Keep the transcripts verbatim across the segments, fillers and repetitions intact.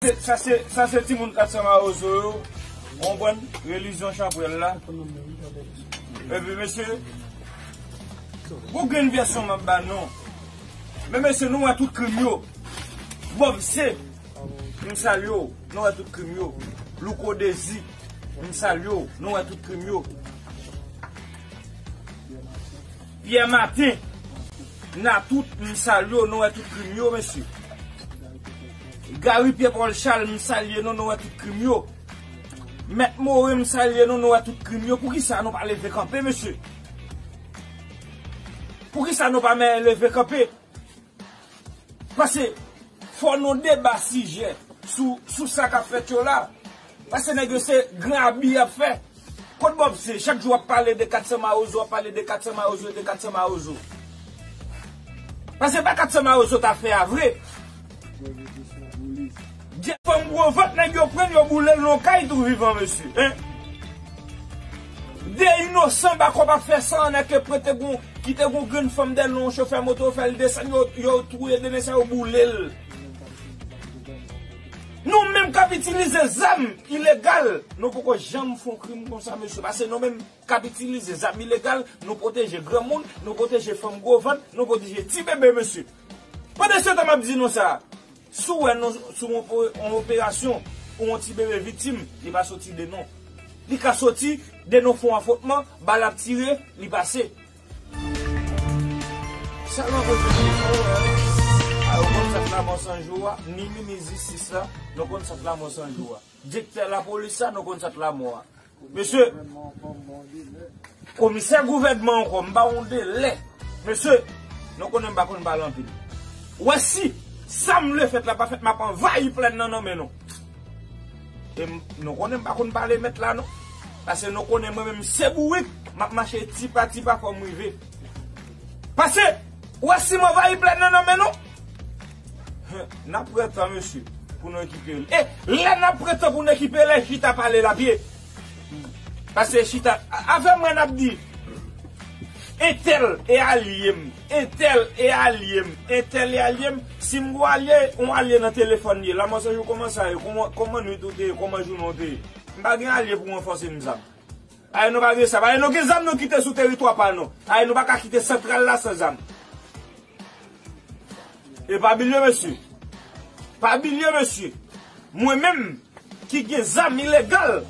Sa se, sa se timoun kat san mawozo yo, w konprann, relijyon chanpwèl la. Epi mesye, gon grenn vèsyon m ap ba nou. Men mesye, nou wè tout krim yo. Bob C, m salye w, nou wè tout krim yo. Louko Dezi, m salye w, nou wè tout krim yo. Pierre Martin, Natout, m salye w, nou wè tout krim yo, mesye. Gary Pierre Paul Charles, m salye nou, nou wè tout krim yo. Mèt Morin, m salye nou, nou wè tout krim yo. Poukisa nou pa leve kanpe, mesye? Poukisa nou pa men leve kanpe? Paske fò nou deba sijè sou, sou sa k ap fèt yo la. Paske nèg yo se gran abi y ap fè. Kot Bob C, chak jou w ap pale de kat san mawozo, w ap pale de kat san mawozo, de kat san mawozo. Paske pa kat san mawozo ta fè a vre. Dye fanm gwo vant nèg yo pran l, yo boule l nan kay tou vivan, mesye. Hein? De inosan bakòp ap fè san nan ke prete gon, ki te gon grenn fanm dèyè l, yon chofè moto fè l desann, yo, yo touye de nèg sa, yo boule l. Nou menm k ap itilize zam ilegal, nou poko janm fè yon krim konsa, mesye. Paske nou menm k ap itilize zam ilegal, nou pwoteje granmoun, nou pwoteje fanm gwo vant, nou pwoteje ti bebe, mesye. Pandan se tan m ap di nou sa, si w wè nou sou yon po-, yon operasyon, ou yon ti bebe viktim, li pa soti de nou. Li ka soti de nou fè yon afwontman, bal ap tire, li pase. Sèlman pou di nou sa, a, nou konn sa k lanmò san jou a, ni minis jistis la, nou konn sa k lanmò san jou a. Direktè lapolis la, nou konn sa k lanmò a. Mesye, komisè gouvènman ankò, m ba w yon delè. Mesye, nou konnen m pa konn pale anpil. Wè si sa m vle fèt la pa fèt, m ap anvayi plèn nan nan men nou. E m, nou konnen m pa konn pale mèt la non. Paske nou konnen mwen menm se bourik, m ap mache ti pa ti pa fò m rive. Paske, wè si m anvayi plèn nan nan men nou. N ap pran tan, mesye, pou nou ekipe l. E lè n ap pran tan pou nou ekipe l, e chita pale l ap ye. Paske chita, a-, avè mwen n ap di, entèl e alye m, entèl e alye m, entèl e alye m. Si m gon alye, yon alye nan telefòn ye. Lanmò san jou, kòman sa ye? Kòman, kòman nwit ou te ye? Kòman jounen w te ye? M pa gen alye pou ranfòse m zam. Ay, nou pa gen sa. Ay, nou gen zam nou kite sou teritwa pa nou. Ay, nou pa ka kite santral la san zam. E pa bliye, mesye. Pa bliye, mesye. Mwen menm, ki gen zam ilegal,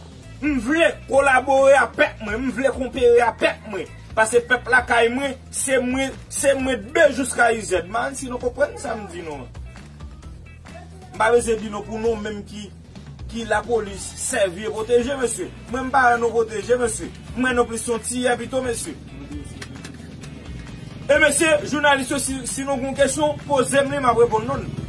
m vle kolabore a pèp mwen, m vle konpere a pèp mwen. Paske pèp lakay mwen, se mwen, se mwen de jouska izèd. M pa konn si nou konprann sa m di nou an. M pa bezwen di nou pou nou menm ki, ki lapolis sèvi e pwoteje, mesye. Mwen m pa wè nou pwoteje, mesye. Mwen nou plis yon tiyè pito, mesye. E mesye, jounalis yo, si, si nou gon kesyon, poze m li, m ap reponn nou.